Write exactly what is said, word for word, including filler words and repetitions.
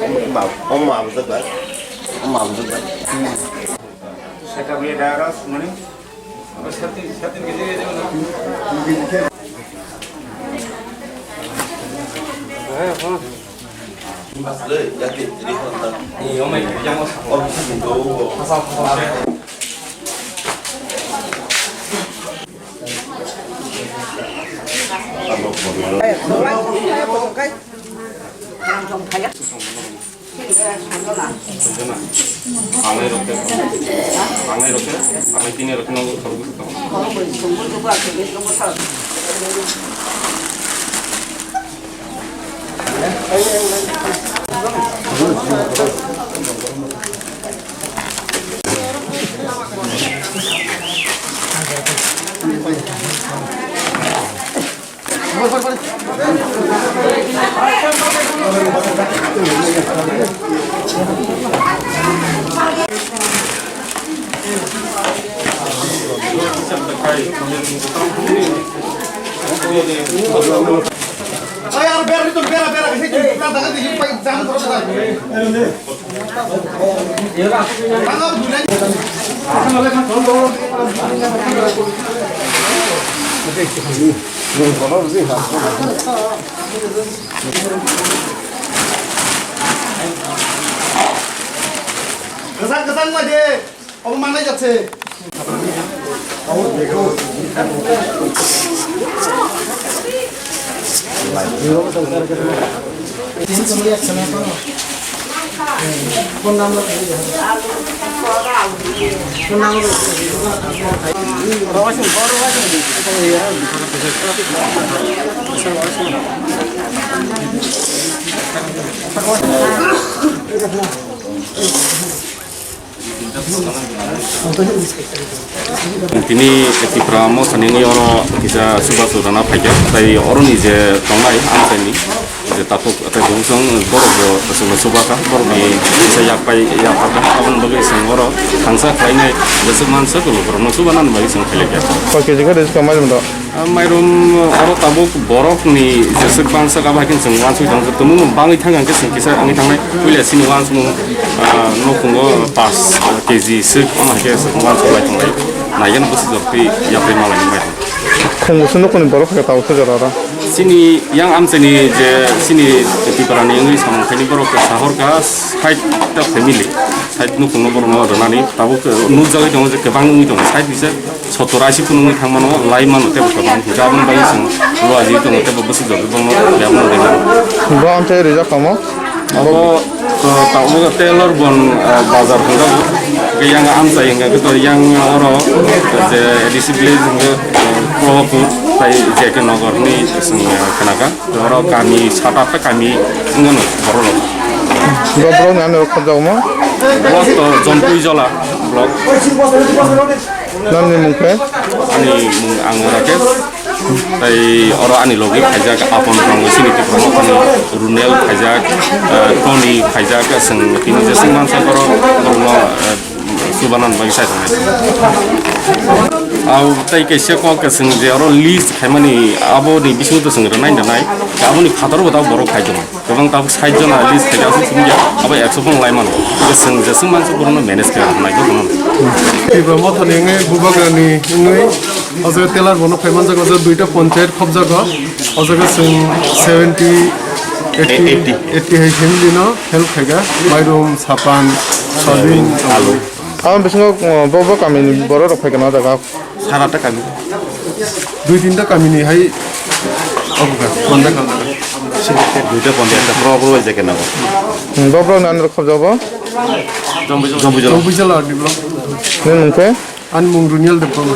Oma, oma abujak bai. Oma abujak bai. Setup ni dara sumani. Apa setting, setting gede gede mana? Asli, yakin jadi kontak. Iya, mai yang mas. Oh, bisa gitu. Asal kontak. Kwchang kwchang bai de, obo manai jak se. Tini Tipra mosani wngwi oro kisa chubachu rwna phaikha, tei oroni je tongnai amchaini je takhuk tei bukhuk borok bo chwngno chubakha, borokni kisa yak pai yak pharkha, aboni bagwi chwng oro thangsa khlainai jeswk manswk borokno chubanani bagwi chwng khlailaikha. Koi keji khe rwchapmani rw? Ah, mairum oro tabuk borokni jeswk bangsa abo hai khe chwng uansuk tong, tumung bangwi thang hwnkhe chwng kisa wngwi thangnai. Puila chini uansukmung, ah, nukhungo paanch keji swk, omo hai khe uansuk lai tonglai. Naikhe no bwswk jotwi yapri malai mairum. Khungo se nukhungni borok hai khe tabuk se jora oro. Chini yang amchaini je chini Tiprani wngwi samung khaini borok khe sahorkha sait ta family, sait nukhungno borokno rwnani tabuk nukjagwi tongo je kwbang wngwi tongo sait bisa. Sottor ashi phunugwi thangmano lai mano tei bo kwbang hwnkhe aboni bagwi chwng luaji tongo tei bo bwswk jotwi bono yaphang rwmano. Bo amchai rijak tamo? Abo, uh, tabuk tailor bon, uh, bazar hwnjago. Hwnkhe yang amchai hwnkhe to yang oro je A D C village hwnkhe, uh, Probhapur tai J K Nagar hwnwi chwng, uh, khnakha. Oro kami sat atta kami wngmano borok rok. Bo borok ni ano khobjagmo? Block to Jompui Jola block. Nang ni mung khe? Ani mung ang Rakesh. Tai oro ani logi khaijak Apon Rong sini Tipra Motha ni Runel khaijak, eh, Tony khaijak, chwng tini jeswk mansa borok borokno, eh, Subanan bai sai tongnai. Au tai kaisa kok kaisa je oro list khaimani aboni bisingo to chwng rwnai nanai. Aboni phataro bo ta borok khai tongo. Kwbang tabuk sait jona list khaikha aswk sumya. Abo ekso phang lai mano. Kaisa je sung mansa borokno manage khe nai ko kono. Tipra Mothani wngwi Bubagrani wngwi o jaga telar bono phai manjak o jaga duita ponchayat khobjago. O jaga chwng seventy, eighty, eighty. Eighty hai family no help khaikha. Mairum, sapan, soyabin, alu. Aboni bisingo, uh, bo, bo kamini borok rok phaikha na jaga? Sara ta kami. Dui tinta kamini hai. Obo ka, konda ka. Duita ponchayat ta pro pro jake na. Hmm, bo borok nani rok khobjago? Jombu jala. Jombu jala ni bro. Nini mung khe? Ani mung Runiel Debbarma.